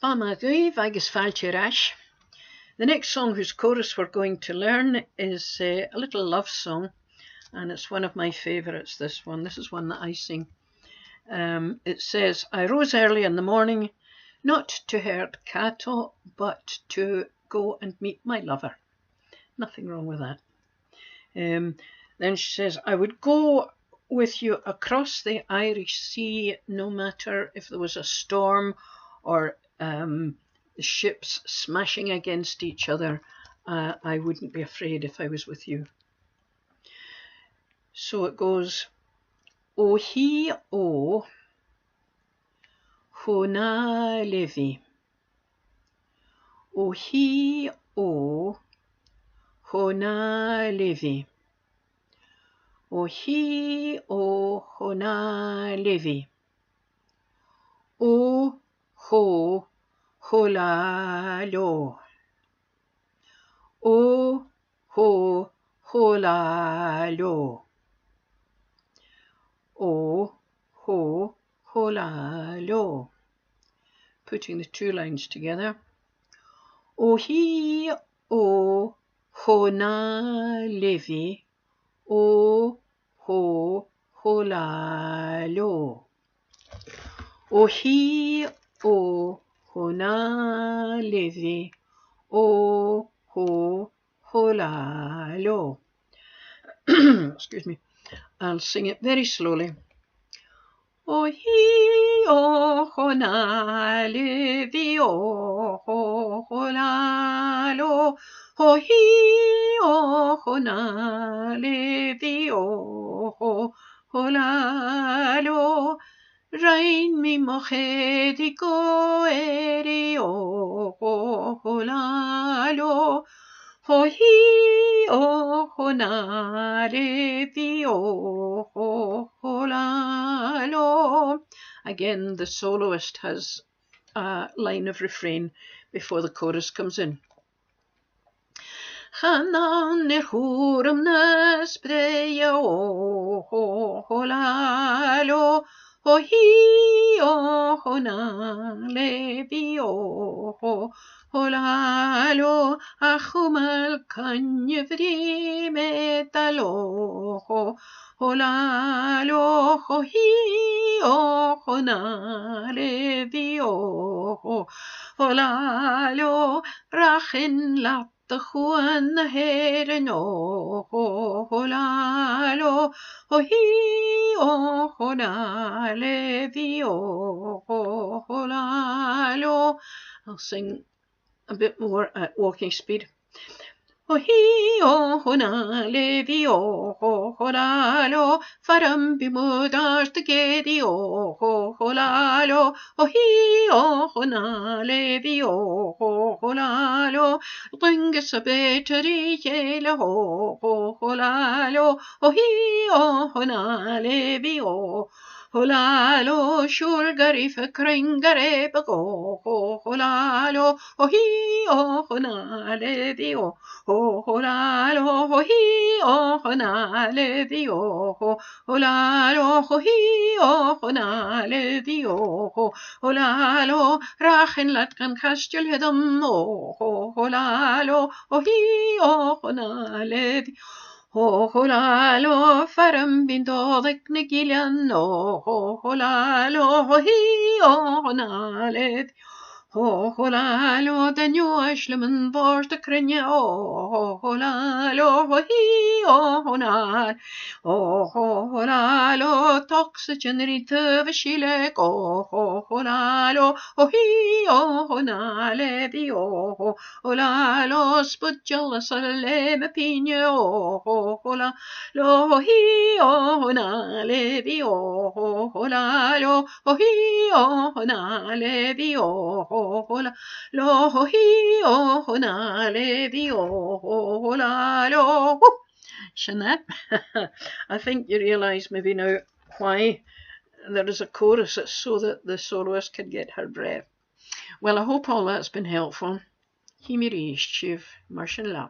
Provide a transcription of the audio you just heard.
Fáilte agus fáilte ar ais. The next song whose chorus we're going to learn is a little love song, and it's one of my favourites, this one. This is one that I sing. It says, I rose early in the morning, not to herd cattle, but to go and meet my lover. Nothing wrong with that. Then she says, I would go with you across the Irish Sea, no matter if there was a storm or the ships smashing against each other. I wouldn't be afraid if I was with you. So it goes, O he o ho na levi. O he o ho na levi. O he o ho na levi. O ho ho la lo. O ho ho la lo. O ho ho la lo. Putting the two lines together. O he o ho na levi. O ho ho la lo. O he o ho na levi. O ho ho la lo. Excuse me. I'll sing it very slowly. O he o ho na levi o ho ho la lo. O he o ho na levi o ho ho la lo. Rain mi mochedi go eri o ho ho la lo. Ho he o ho na levi o ho ho la lo. Again, the soloist has a line of refrain before the chorus comes in. Chanan er húrum na spreja o ho ho la lo. Ho he o ho na levi o ho ho la lo. Achumal kanyevri metalo ho ho la lo. Ho he o ho na levi o ho ho la lo. Rachin lat Juan heren o ho ho la lo. Ho he o ho na levi o ho ho la lo. I'll sing a bit more at walking speed. Ho he o ho na levi o ho ho la lo. Faram bimudar te gedi o ho ho la lo. Ho he o ho na levi o ho ho la lo. Ringes a beteri hele ho ho ho la lo. Ho he o ho na levi o ho la lo. Shulgari fekringare bago ho ho la lo. Ho he o ho na levi o ho ho la lo. Ho he o ho na levi o ho ho la lo. Ho he o ho na levi o ho ho la lo. Rachen latkan kastel hedam o ho ho la lo. Ho he o ho na levi ho ho la lo. Faram bindodek negilian o ho ho la lo. Ho he o ho na levi ho ho la lo. Den joaslemen vars de krinje o ho ho la lo. Ho he o ho na o ho ho la lo. Toxygen rite shilek o ho ho la lo. Ho he o ho na levi o ho ho la lo. Spudjala saleme pinje o ho ho la lo. Ho he o ho na levi o ho ho la lo. Ho he o ho na levi o ho ho la lo. Ho he o ho na levi o ho ho la lo. Sinead, I think you realise maybe now why there is a chorus. It's so that the soloist can get her breath. Well, I hope all that's been helpful. Himiri Shiv Marshan.